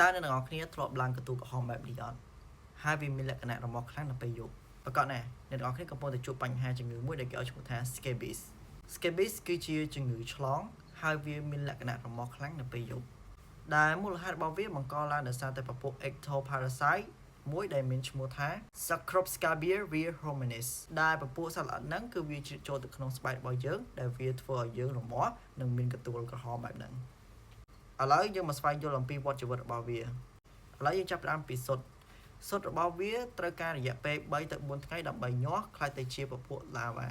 តើអ្នកទាំងអស់គ្នាធ្លាប់ឡើងកន្ទួលក្រហមបែបនេះអត់ហើយវាមានលក្ខណៈរមាស់ខ្លាំងនៅពេលយប់ប្រាកដណាស់អ្នកទាំងអស់គ្នាកំពុងតែជួបបញ្ហាជំងឺមួយដែលគេឲ្យឈ្មោះថា scabies។ Scabies គឺជាជំងឺឆ្លងហើយវាមានលក្ខណៈរមាស់ខ្លាំងនៅពេលយប់ដែលមូលហេតុរបស់វាបង្កឡើងដោយសារតែពពួក ectoparasite មួយដែលមានឈ្មោះថា Sarcoptes hominis ដែលពពួកសត្វល្អិតហ្នឹងគឺវាជ្រៀតចូលទៅក្នុងស្បែករបស់យើងដែលវាធ្វើឲ្យយើងរមាស់និងមានកន្ទួលក្រហមបែបហ្នឹងឥឡូវយើងមកស្វែងយល់អំពីវដ្តជីវិតរបស់វាឥឡូវយើងចាប់ផ្ដើមពីស៊ុតស៊ុតរបស់វាត្រូវការរយៈពេល3ទៅ4ថ្ងៃដើម្បីញាស់ក្លាយទៅជាពពួក larva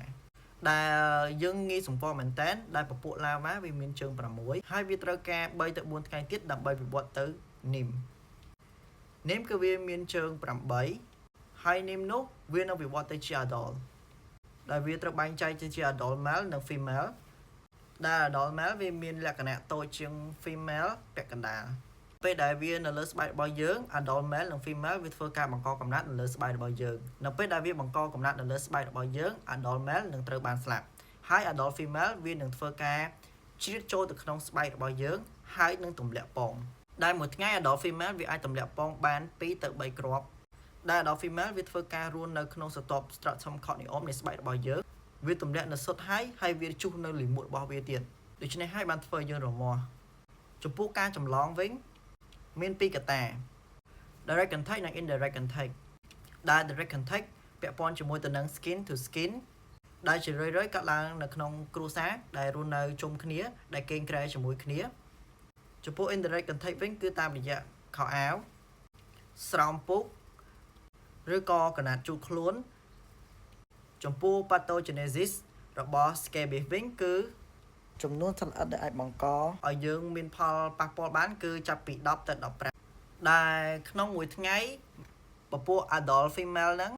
ដែលយើងងាយសម្គាល់មែនតើដែលពពួក larva វាមានជើង6ហើយវាត្រូវការ3ទៅ4ថ្ងៃទៀតដើម្បីវិវត្តទៅ nymph។ Nymph គឺវាមានជើង8ហើយ nymph នោះវានឹងវិវត្តទៅជា adult ដែលវាត្រូវបែងចែកទៅជា adult male និង female ដែល adult male វាមានលក្ខណៈតូចជាង female ពាក់កណ្ដាលពេលដែលវានៅលើស្បែករបស់យើង adult male និង female វាធ្វើការបង្កកំណើតនៅលើស្បែករបស់យើងនៅពេលដែលវាបង្កកំណើតនៅលើស្បែករបស់យើង adult male នឹងត្រូវបានស្លាប់ហើយ adult female វានឹងធ្វើការជ្រៀតចូលទៅក្នុងស្បែករបស់យើងហើយនឹងទម្លាក់ពងដែលមួយថ្ងៃ adult female វាអាចទម្លាក់ពងបាន2ទៅ3គ្រាប់ដែល adult female វាធ្វើការរស់នៅក្នុងស្រទាប់ stratum corneum នៃស្បែករបស់យើងវាទម្លាក់នៅស៊ុតហើយហើយវាជុះនៅលាមករបស់វាទៀតដូច្នេះហើយបានធ្វើឲ្យយើងរមាស់ចំពោះការចម្លងវិញមានពីរកត្តា direct contact និង indirect contact ដែល direct contact ពាក់ព័ន្ធជាមួយទៅនឹង skin to skin ដែលជារឿយៗកើតឡើងនៅក្នុងគ្រួសារដែលរស់នៅជុំគ្នាដែលគេងគ្រែជាមួយគ្នាចំពោះ indirect contact វិញគឺតាមរយៈខោអាវស្រោមពូកឬក៏ក្រណាត់ជូតខ្លួនចំពោះ pathogenesis របស់ scabies វិញគឺ ចំនួនសត្វល្អិតដែលអាចបង្កឲ្យយើងមានផលប៉ះពាល់បានគឺចាប់ពី10ទៅ15ដែលក្នុងមួយថ្ងៃពពួក adult female ហ្នឹង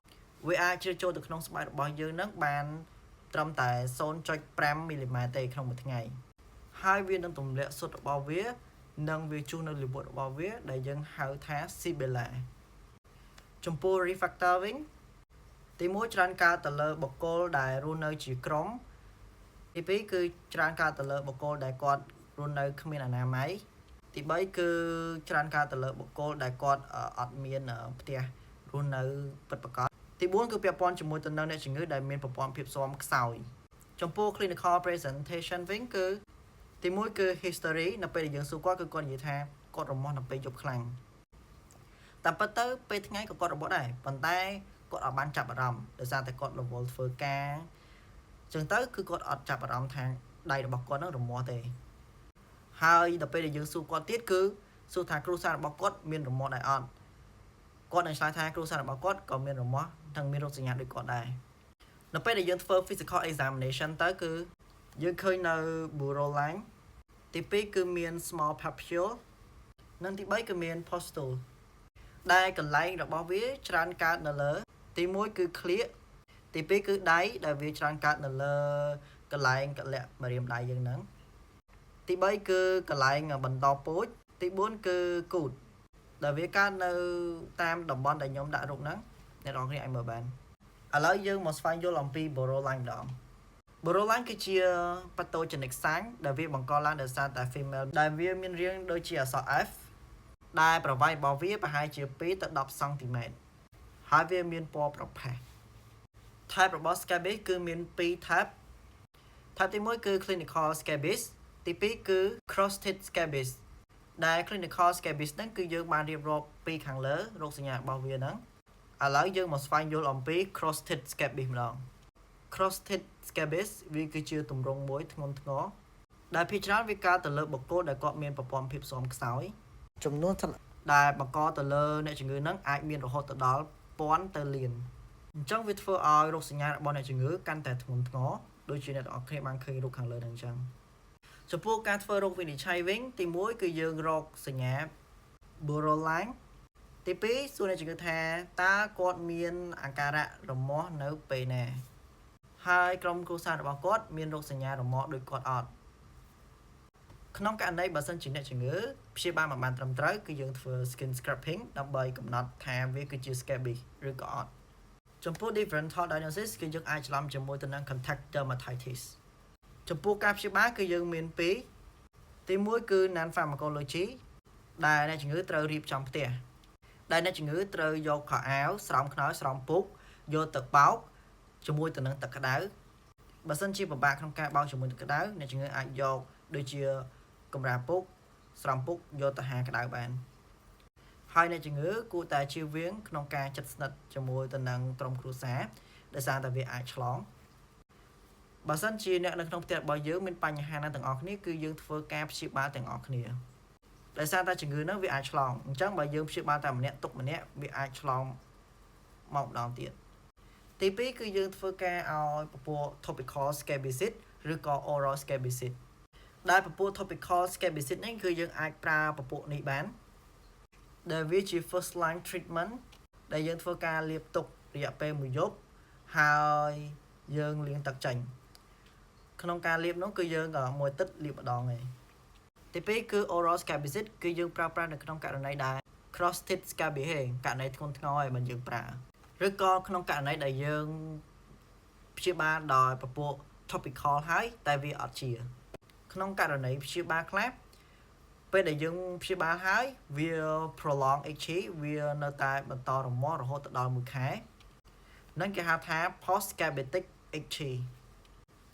វាអាចជ្រៀតចូលទៅក្នុងស្បែករបស់យើងហ្នឹងបានត្រឹមតែ0.5មីលីម៉ែត្រទេក្នុងមួយថ្ងៃហើយវានឹងទម្លាក់ស៊ុតរបស់វា និងវាជុះនៅលាមករបស់វា ដែលយើងហៅថា sibella។ ចំពោះ risk factor វិញទីមួយច្រើនកើតទៅលើបុគ្គលដែលរស់នៅជាក្រុមទីពីរគឺច្រើនកើតទៅលើបុគ្គលដែលគាត់រស់នៅគ្មានអនាម័យទី3គឺច្រើនកើតទៅលើបុគ្គលដែលគាត់អត់មានផ្ទះរស់នៅពិតប្រាកដទី4គឺពាក់ព័ន្ធជាមួយទៅនឹងអ្នកជំងឺដែលមានប្រព័ន្ធភាពស៊ាំខ្សោយចំពោះ clinical presentation វិញគឺទី1គឺ history នៅពេលដែលយើងសួរគាត់គឺគាត់និយាយថាគាត់រមាស់នៅពេលយប់ខ្លាំងតាមពិតទៅពេលថ្ងៃក៏គាត់រមាស់ដែរប៉ុន្តែគាត់អត់បានចាប់អារម្មណ៍ដោយសារតែគាត់រវល់ធ្វើការចឹងទៅគឺគាត់អត់ចាប់អារម្មណ៍ថាដៃរបស់គាត់នឹងរមាស់ទេហើយដល់ពេលដែលយើងសួរគាត់ទៀតគឺសួរថាគ្រួសាររបស់គាត់មានរមាស់ដែរអត់គាត់នឹងឆ្លើយថាគ្រួសាររបស់គាត់ក៏មានរមាស់និងមានរោគសញ្ញាដូចគាត់ដែរនៅពេលដែលយើងធ្វើ physical examination ទៅគឺយើងឃើញនៅ burrow line ទី2គឺមាន small papule និងទី3គឺមាន pustule ដែលកន្លែងរបស់វាច្រើនកើតនៅលើ ទី1គឺក្លៀកទី2គឺដៃដែលវាច្រើនកើតនៅលើកន្លែងកលៈម្រាមដៃយើងហ្នឹងទី3គឺកន្លែងបន្តពូជទី4គឺគូតដែលវាកើតនៅតាមតំបន់ដែលខ្ញុំដាក់រូបហ្នឹងអ្នកនរគ្នាអាចមើលបានឥឡូវយើងមកស្វែងយល់អំពី burrow line ម្ដង burrow line គឺជា pathogenic sign ដែលវាបង្កឡើងដោយសារតែ female ដែលវាមានរាងដូចជាអក្សរ F ដែលប្រវែងរបស់វាប្រហែលជា2ទៅ10សង់ទីម៉ែត្រហើយវាមានពណ៌ប្រផេះ type របស់ scabies គឺមាន2 type។ Type ទី1គឺ clinical scabies ទី2គឺ crusted scabies ដែល clinical scabies ហ្នឹងគឺយើងបានរៀបរាប់ពីខាងលើរោគសញ្ញារបស់វាហ្នឹងឥឡូវយើងមកស្វែងយល់អំពី crusted scabies ម្ដង Crusted scabies វាគឺជាទម្រង់មួយធ្ងន់ធ្ងរដែលភាគច្រើនវាកើតទៅលើបុគ្គលដែលគាត់មានប្រព័ន្ធភាពស៊ាំខ្សោយចំនួនដែលបង្កទៅលើអ្នកជំងឺហ្នឹងអាចមានរហូតទៅដល់ពាន់ទៅលានអញ្ចឹងវាធ្វើឲ្យរោគសញ្ញារបស់អ្នកជំងឺកាន់តែធ្ងន់ធ្ងរដូចជាអ្នកទាំងអស់គ្នាបានឃើញរូបខាងលើហ្នឹងអញ្ចឹងចំពោះការធ្វើរោគវិនិច្ឆ័យវិញទី1គឺយើងរកសញ្ញា burrow line ទី2សួរអ្នកជំងឺថាតើគាត់មានអាការៈរមាស់នៅពេលណាហើយក្រុមគ្រួសាររបស់គាត់មានរោគសញ្ញារមាស់ដូចគាត់អត់ក្នុងករណីបើសិនជាអ្នកជំងឺព្យាបាលមិនបានត្រឹមត្រូវគឺយើងធ្វើ skin scraping ដើម្បីកំណត់ថាវាគឺជា scabies ឬក៏អត់ចំពោះ differential diagnosis គឺយើងអាចច្រឡំជាមួយទៅនឹង contact dermatitis។ ចំពោះការព្យាបាលគឺយើងមានពីរទី1គឺ non pharmacology ដែលអ្នកជំងឺត្រូវរៀបចំផ្ទះដែលអ្នកជំងឺត្រូវយកខោអាវស្រោមខ្នើយស្រោមពុកយកទៅបោកជាមួយទៅនឹងទឹកក្តៅបើសិនជាពិបាកក្នុងការបោកជាមួយទឹកក្តៅអ្នកជំងឺអាចយកដូចជាកម្រាលពុកស្រោមពុកយកទៅហាក្តៅបានហើយអ្នកជំងឺគួរតែជៀសវាងក្នុងការជិតស្និទ្ធជាមួយទៅនឹងក្រុមគ្រួសារដោយសារតែវាអាចឆ្លងបើសិនជាអ្នកនៅក្នុងផ្ទះរបស់យើងមានបញ្ហាហ្នឹងទាំងអស់គ្នាគឺយើងធ្វើការព្យាបាលទាំងអស់គ្នាដោយសារតែជំងឺហ្នឹងវាអាចឆ្លងអញ្ចឹងបើយើងព្យាបាលតែម្នាក់ទុកម្នាក់វាអាចឆ្លងមកម្ដងទៀតទី2គឺយើងធ្វើការឲ្យពពួក topical scabicide ឬក៏ oral scabicide ដែលពពួក topical scabicide នេះគឺយើងអាចប្រើពពួកនេះបានដែលវាជា first line treatment ដែលយើងធ្វើការលាបទុករយៈពេលមួយយប់ហើយយើងលាងទឹកចេញក្នុងការលាបនោះគឺយើងមួយទឹកលាបម្ដងឯងទី2គឺ oral scabicide គឺយើងប្រើប្រាស់នៅក្នុងករណីដែល crusted scabies ករណីធ្ងន់ធ្ងរឯងមិនយើងប្រើឬក៏ក្នុងករណីដែលយើងព្យាបាលដោយពពួក topical ហើយតែវាអត់ជា ក្នុងករណីព្យាបាលខ្លះពេលដែលយើងព្យាបាលហើយវា prolong itchy វានៅតែបន្តរមាស់រហូតដល់1ខែនឹងគេហៅថា post scabetic itchy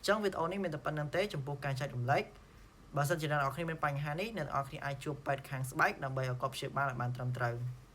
ចឹងវីដេអូនេះមានតែប៉ុណ្ណឹងទេចំពោះការចែករំលែកបើសិនជាអ្នកទាំងអស់គ្នាមានបញ្ហានេះអ្នកទាំងអស់គ្នាអាចជួបពេទ្យខាងស្បែកដើម្បីឲ្យគាត់ព្យាបាលឲ្យបានត្រឹមត្រូវ។